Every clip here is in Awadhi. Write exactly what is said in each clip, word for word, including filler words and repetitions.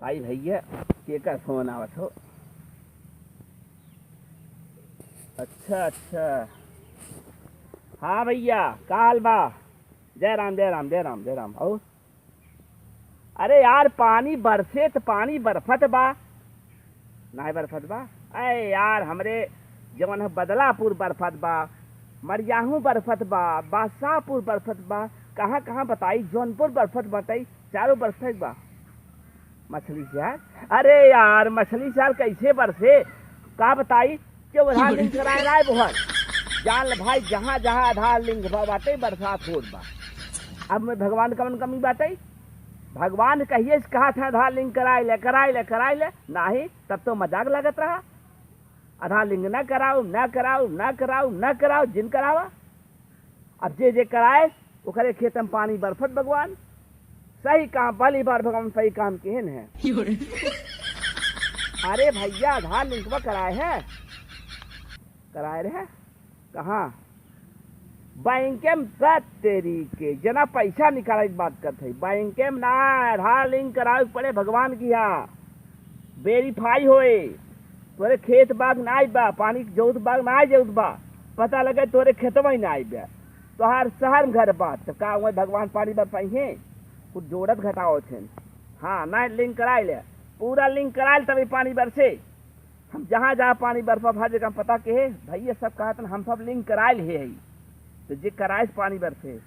आई भैया, केकर फोन आवत हो? अच्छा, अच्छा। हाँ भैया, का हाल बा? जय राम, जय राम, जय राम, जय राम। और अरे यार, पानी बरसे त पानी बरफत बा, नाय बरफत बा? अरे यार, हमरे जवन है बदलापुर बरफत बा, मरियाहू बरफत बा, बादशाहपुर बरफत बा, कहाँ कहाँ बताई, जौनपुर बरफत बाटई, चारों बरफत बा। मछली शहर, अरे यार, मछली शहर कैसे बरसे, का बताई? केहू आधार link कराए ना आए बोहर। जान ले भाई, जहाँ जहाँ आधार link बा बाटे, बरसात होत बा। अब में भगवान कवन कमी बाटे? भगवान कहिए से कहा था, आधार link कराए ले, कराए ले, कराए ले, नाही, तब तो मजाक लगत रहा। आधार link ना कराओ, ना कराओ, ना कराओ, ना कराओ, जिन करावा। अब जे जे कराए, ओकरे खेत में पानी बरफत भगवान। सही काम, पहली बार भगवान सही काम किहन है। अरे भैया, आधार लिंकवा कराए है, कराए रहे कहाँ? बैंक में। सत तेरी के, जना पैसा निकाले के बात करत है, बैंक में ना, आधार लिंक करावे के पड़े भगवान की यहाँ, वेरीफाई होए। तोरे खेत बाग नाई बा, पानी के जरूरत बाग नाई जरूरत बा, पता लगे तोरे खेतवा ही नाई बा, तोहार शहर में घर बा, तो का वही भगवान पानी बरसाई है? कुछ जोड़त घटावत है। हाँ, ना लिंक कराए ले, पूरा लिंक कराए ले तभी पानी बरसे। हम जहाँ जहाँ पानी बरसत, हर जगह पता के है भैया, सब कहत हैं, हम सब लिंक कराए ले है, तो जे कराए से पानी बरसे।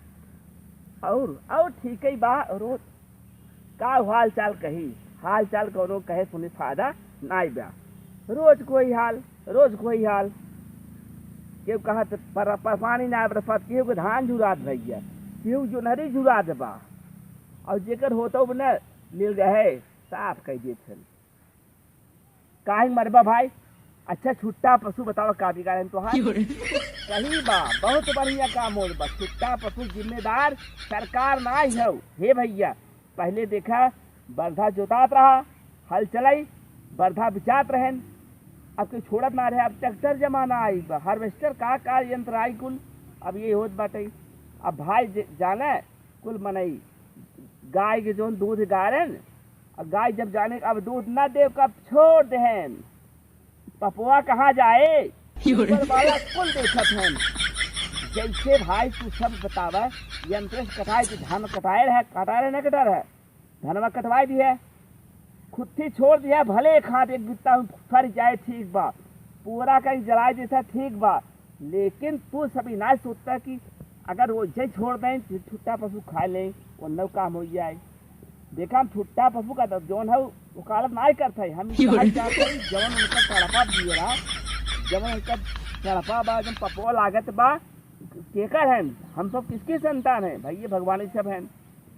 और और ठीक ही बा, रोज का हाल चाल कही, हाल चाल कौनो कहे सुने फायदा नाई बा। रोज कोई हाल, रोज कोई हाल। केहू कहत पर, पर पानी ना बरसत, केहू के धान झुरात भैया, केहू जोनहरी झुरात बा, और जेकर होतो बने मिल गए साफ कह देत हन। काहे मरबा भाई? अच्छा, छुट्टा पशु बतावा का बिगाड़े तोहार? क्यों रे? सही बा, बहुत बढ़िया काम होत बा। छुट्टा पशु जिम्मेदार सरकार नाई हौ। हे भैया, पहले देखा, बरधा जोतात रहा, हल चलाई, बरधा बिचात रहन, अब कोई छोड़त ना रहे। अब ट्रैक्टर जमाना आई बा, हार्वेस्टर का का यंत्र आई कुल, अब ये होत बाटे। अब भाई ज-, जाने कुल मनई गाय के जौन दूध गारेन, और गाय जब जाने अब दूध ना दे, कब छोड़ देहन, पपुआ कहाँ जाए? ऊपर वाला कुल देखत हन। जैसे भाई तू सब बतावा, यंत्र से कटाए के धान कटाए रहे, कटाए रहे ना कटा रहे, धनवा कटवाए दिए, खुट्टी छोड़ दिया, भले एक हाथ एक बित्ता में फर जाए, ठीक बा, पूरा कहीं जलाए देता, ठीक बा, लेकिन तू सब ई ना सोचता कि अगर वो जे छोड़ दें, छुट्टा पशु खा लें, वो नौ काम हो जाए। देखा, हम छुट्टा पशु का तो जौन है, वकालत नाई करत है। हम ई कहल चाहत है, जौन उनका तड़पा दिए रहा, जौन उनका तड़पा बा, जौन पपवा लागत बा, केकर है? हम सब किसकी संतान है? भैया, भगवान ही सब हैं।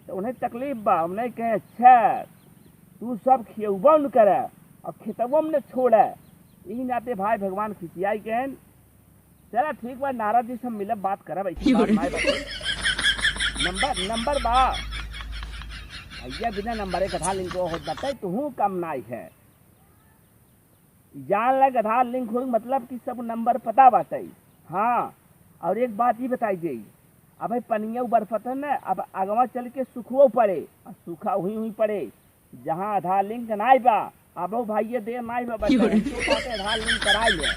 तो उन्हें तकलीफ बा, उन्हें कहे, "अच्छा, तू सब खियौबा न करे और खेतवा में न छोड़े।" ई नाते भाई भगवान खिसियाई के हैं। चला ठीक बा, नारद जी से मिलब, बात करब, ऐसी बात नाई बाटे। नंबर, नंबर बा। भैया बिना नंबर एक आधार लिंक होत बाटे, तुहूँ कम नाई है। जान लग आधार लिंक होई मतलब कि सब नंबर पता बाटे। हाँ, और एक बात ई बताई जाई, अब भाई पनिया बरसत है ना, अब आगवा चल के सुखवो पड़े, और सूखा हुई हुई पड़े, जहाँ आधार लिंक नाई बा, अब भाई ये देर नाई बा, बच्चा, क्यों रे? तो जाके आधार लिंक कराई ले।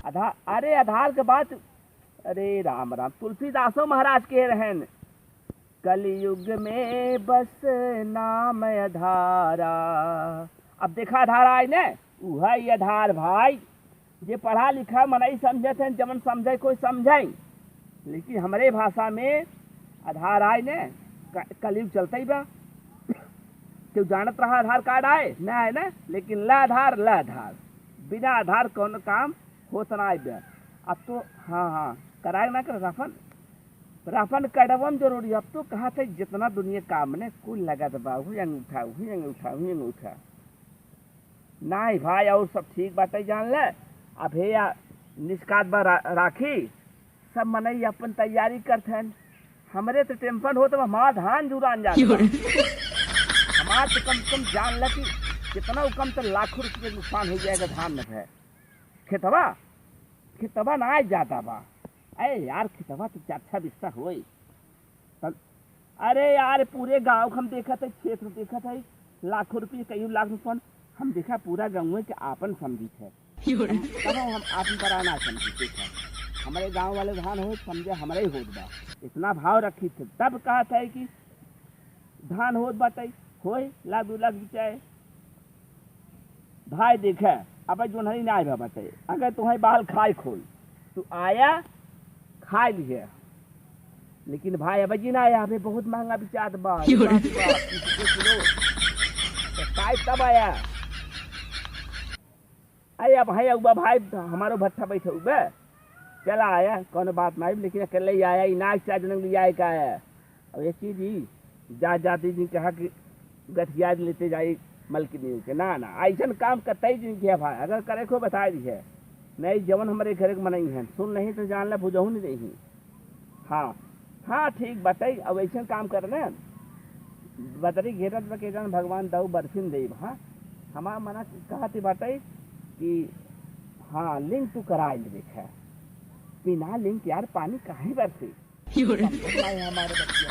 आधार, अरे आधार के बात, अरे राम राम, तुलसीदासो महाराज के रहन, "कलयुग में बस नाम आधारा।" अब देखा आधार आए ने, उहै आधार भाई, जे पढ़ा लिखा मनई समझत हैं, जवन समझे कोई समझे, लेकिन हमरे भाषा में आधार आए ने, क-, कलयुग चलते ही बा। केहू जानत रहा आधार कार्ड आए? ना आए ना, लेकिन ला आधार, ला आधार, बिना आधार कौनो काम होत ना आए बा। अब तो, हाँ, हाँ, कराए ना कर राशन, राशन कार्डवा में जरूरी। अब तो कहा थे जितना दुनिया काम ने कुल लगत बा, वही अंगूठा, वही अंगूठा, वही अंगूठा। नाई भाई, और सब ठीक बाटे, जान ले। अब हे या निष्कात बा रा-, राखी, सब मनई अपन तैयारी करत हन। हमरे तो टेंशन होत बा, हमार धान जुरान जात बा। क्यों रे? हमार तो कम से कम जान ले कि कितना कम तो लाखों रुपये नुकसान हो जाएगा धान में है। खेतवा, खेतवा ना जाता बा। अरे यार, खेतवा तो अच्छा बिस्तर होई। तब, अरे यार, पूरे गांव के हम देखत है, क्षेत्र देखत है, लाखों रुपये, कई लाख रुपये, हम देखा पूरा गाँव के आपन समझित है। हम, कबो हम आपन पराय ना समझित है। हमरे गाँव वाले धान होत समझे हमरे ही होत बा। इतना भाव रखित है, तब कहत है कि धान होत बाटे, होए, ला दू लाख बिचाए। भाई देखे, अब जोन्हरी ना आए बाटे, अगर तुम्हें बाल खाए खोई, तू आया, खाए लिहे। लेकिन भाई, अब जी ना आया, अबे बहुत महंगा बिचात बा, क्यों रे? बाप रे बाप, तीस रुपये किलो। तो खाए तब आया। अरे अब भाई, अब भाई, हमारो भट्ठा बैठे हुए, चला आया, कौनो बात नहीं, लेकिन अकेले ही आया, इनाज से जनम लिया है का है। अब ये चीज ही, जा, जाती जी कहा कि गठिया लेते जाई मलकिनी के, ना, ना, ऐसन काम कतई जी किया भाई, अगर करे को बता दी है, नहीं, जवन हमारे घर के मनई हैं, सुन नहीं तो जान ले, बुझहू नहीं रही। हाँ, हाँ, ठीक बाटे। अब ऐसन काम कर ना, बदरी घेरत बा के जान भगवान दऊ बरसिन देब। हाँ, हमार मना कहत बाटे कि हाँ, लिंग तू कराए ले देखे, बिना लिंग के यार पानी काहे बरसे? क्यों रे? समझत नाही हमारे बच्चे।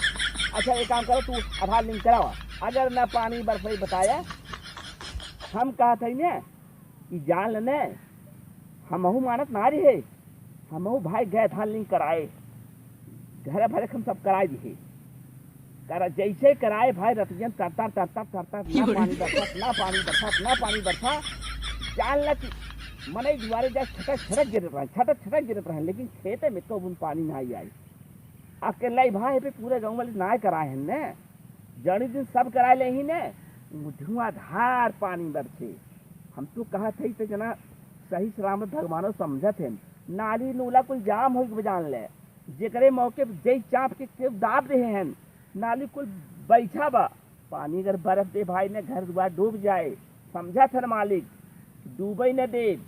अच्छा, एक काम करो, तू आधार लिंक करावा, अगर ना पानी बरसे बताया, हम कहत है ने कि जान लेने, हमहू मानत ना रहे, हमहू भाई गए धान लिंक कराए, घर भरे हम सब कराए दिए। करा, जैसे कराए भाई, रतियन तरतर, तरतर, तरतर, ना क्यों रे? पानी बरसात, ना पानी बरसात, ना पानी बरसात। जान ला कि मनई दुआरे जाए, छटक, छटक गिरत रहे, छटक, छटक गिरत रहे, लेकिन खेते में तो बूंद पानी ना आई। अकेले भाई पे पूरे गाँव वाले ना कराए हैं ने, जड़ी दिन सब कराए ले ही ने, धुआंधार पानी बरसे। हम तो कहत है तो जना सही सलामत भगवानो समझत हैं, नाली नूला कुल जाम हो जान ले, जेकरे मौके पे जई चाप के केहू दाब रहे हैं, नाली कुल बैठा बा। पानी अगर बरस दे भाई ने घर दुआर डूब जाए, समझत है मालिक, डूबे न दे,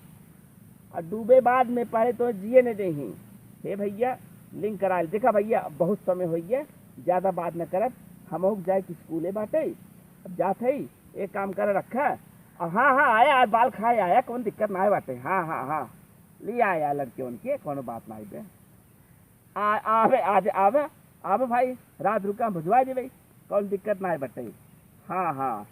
और डूबे बाद में पहले तो जिए न देही। हे भैया, लिंक करा ले। देखा भैया, बहुत समय हो गया, ज्यादा बात न करब, हम जाए कि स्कूले बाटे, अब जात है, एक काम कर रखा। और हाँ, हाँ, आया, आज बाल खाए आया, कौन दिक्कत ना है बाटे। हाँ, हाँ, हाँ, ले आया लड़के उनके, कोनो बात ना है बे। आ, आवे, आज आवे, आवे भाई, रात रुका, हम भिजवा देबे, कौन दिक्कत ना है बटे। हाँ, हाँ,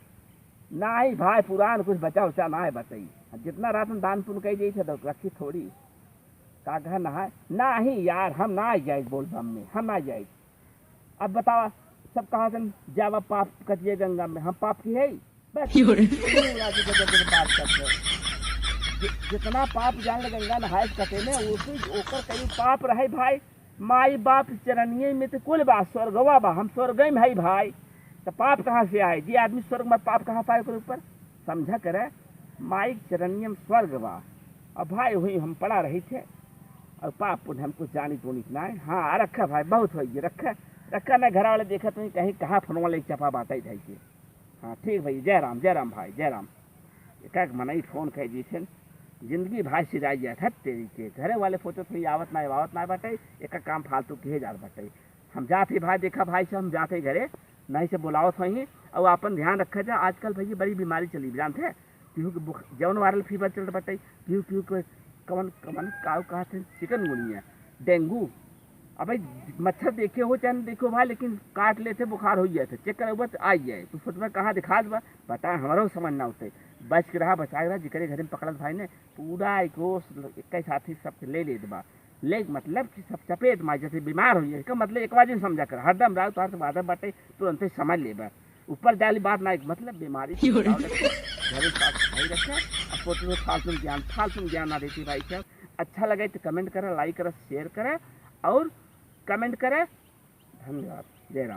नाही भाई, पुरान कुछ बचा उचा ना है बटे। जितना रात में दान पुण्य कही जाई थे, तो रखी थोड़ी। का कहा ना है? नाही यार, हम ना जाए बोल बम में, हम ना जाए। अब बतावा, सब कहा सन, जावा पाप कटिए गंगा में, हम पाप की है? बस, क्यों रे? क्यों राजू गजब गजब बात करते हैं? जि-, जितना पाप जान ले गंगा नहाए के कटे में, वो भी ओकर कहीं पाप रहे भाई। माई बाप चरनिये में तो कुल बा, स्वर्गवा बा, हम स्वर्ग में है भाई। तो पाप कहाँ से आए? जी आदमी स्वर्ग में पाप कहाँ पाए ओकर ऊपर? समझा करे, माई चरनिये में स्वर्ग बा। अब भाई वही हम पड़ा रही थे, और पाप पुण्य हमको जानी तोनी ना है। हाँ, रखा भाई, बहुत हो गई, रखा, रखा ना। घर वाले देखा तो कहीं कहाँ फोनवा ले चपा बात आई के। हाँ, ठीक भाई, जय राम, जय राम भाई, जय राम। एक एक मनई फोन कह दी थे, जिंदगी भाई सिराई जात है तेरी के। घरे वाले सोचत हुई आवत ना, आवत ना बाटे, एक काम फालतू किहे जात बाटे। हम जात ही भाई, देखा भाई से हम जात ही घरे, नहीं से बुलावत हुई। और आपन ध्यान रखा जा, आजकल भैया बड़ी बीमारी चली, जानते हैं? केहू के बुख-, जौन वायरल फीवर चलत बाटे, केहू, केहू के कवन, कवन, काऊ कहत हैं, चिकनगुनिया, डेंगू। अबे मच्छर देखे हो चाहे न देखे हो भाई, लेकिन काट लेते, बुखार हो जाते, चेक करबा तो आ जाए। तू सोचबा कहाँ दिखा देबा, बता, हमरो समझ ना होते। बच के रहा, बचा के रहा, जिकरे घरे में पकड़त भाई ने, पूरा एक ओस, इक्कीस साथी सबके ले लेत बा। ले मतलब कि सब चपेट में, जैसे बीमार हो जाए, इसका मतलब एक बार जिन समझा कर, हरदम राउत हाथ बादर बाटे, तुरंते समझ लेबा। ऊपर जाली बात ना, एक मतलब बीमारी से क्यों रे? बचाव रखे, घरे साफ सफाई रखे, और फोटो में फालतू ज्ञान, फालतू ज्ञान ना देती भाई साहब। अच्छा लगे तो कमेंट करे, लाइक करे, शेयर करे और कमेंट करे। धन्यवाद। जय राम।